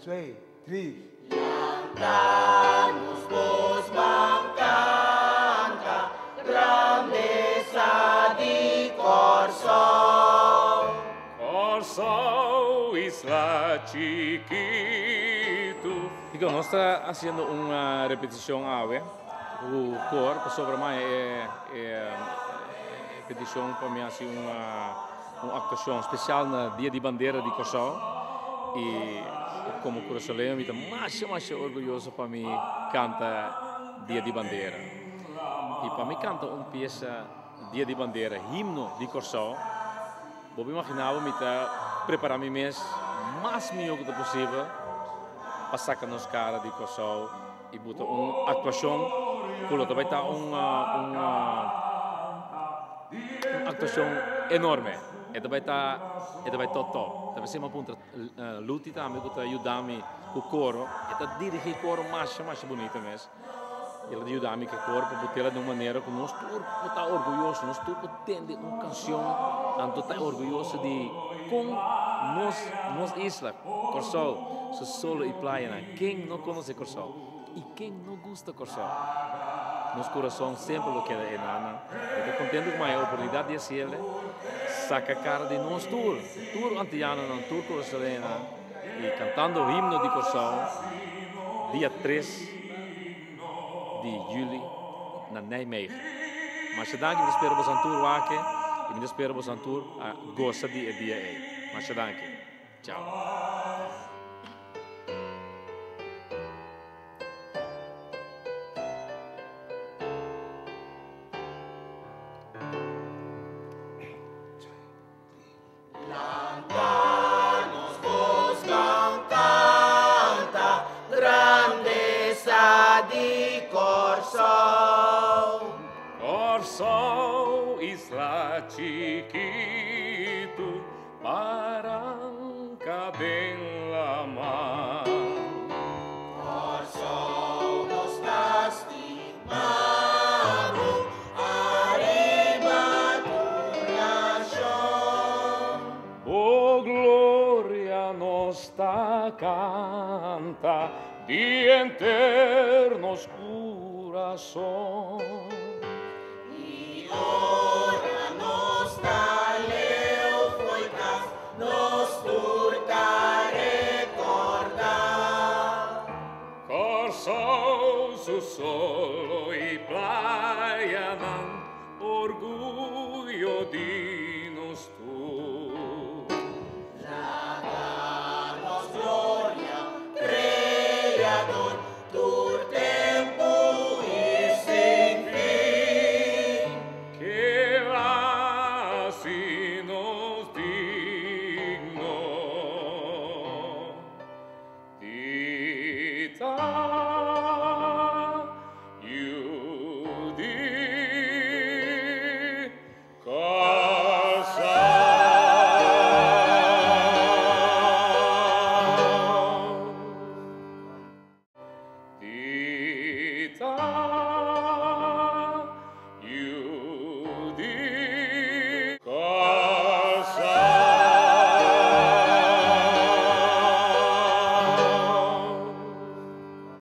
twee, drie. Lanta nos bos ban kanta, grandesa di Kòrsou. Kòrsou, isla chikitu. Digo, nos ta hasiendo un repetishon awe ku kor pasobra mai e e petishon pa mi hasi un un aktuashon spesial na Dia di Bandera di Kòrsou i komo kurasoleño mi ta masha masha orguyoso pa mi kanta Dia di Bandera i pa mi kanta un piesa Dia di Bandera, himno di Kòrsou, bo por imaginá bo mi ta prepará mi mes mas mihó ku ta posibel pa saka nos kara di Kòrsou i buta un aktuashon ku lo ta bai ta un un Un aktuashon enorme. E ta bai ta e ta bai top top. Ta p'esei mi a puntra Luti tambe ku ta yuda mi ku koro. E ta dirigí koro masha masha bunita mes. El a yuda mi ku e koro pa bot'el di un manera ku nos tur por ta orguyoso, nos tur por tende un kanshon anto ta orguyoso di kon nos nos isla Kòrsou su solo i playanan. Ken no konosé Kòrsou? I ken no gusta Kòrsou? Nos kurason semper lo keda enanan. Mi ta kontentu ku mi haña e oportunidat di hasiel saka kara di nos tur, tur antianonan, tur kurasoleñonan i kantando himno di Kòrsou dia tres di yüli na Nijmegen. Masha danki, mi ta spera boso tur wak i mi ta spera boso tur a gosa di e dia ei. Masha danki. Chao. Lanta nos bos ban kanta, grandesa di Kòrsou. Kòrsou, isla chikitu. Baranka den laman. Kòrsou nos ta stima bo ariba tur nashon. Bo gloria nos ta kanta di henter nos kurason. I ora nos ta leu fo'i kas, nos tur ta rekordá. Kòrsou su solo i playanan, orguyo di nos tur. Laga nos gloria, Kreador, Tur tempu i sin fin. Keda hasi nos digno di ta yu di Kòrsou. Di ta.